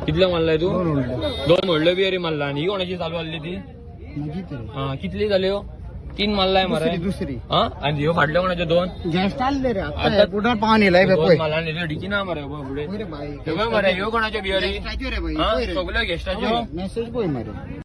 कितले मारलाय तू? दोन व्हडल्यो बियरी मारला. आणि ही कोणाची चालू आली ती? हा, कितली जाल्यो? तीन मारलाय मरे. दुसरी. हा, आणि ह्यो फाटल्यो कोणाच्यो दोन? गॅस आले रे. आता आता कुठं पावन येलाय? दोन मारला आणि डिकी ना मरे फुडें. रे बाई. ह्यो मरे, ह्यो कोणाच्यो बियरी? रे बाई. हा, सगळ्यो गेस्टाच्यो. मेसेज पळय मरे.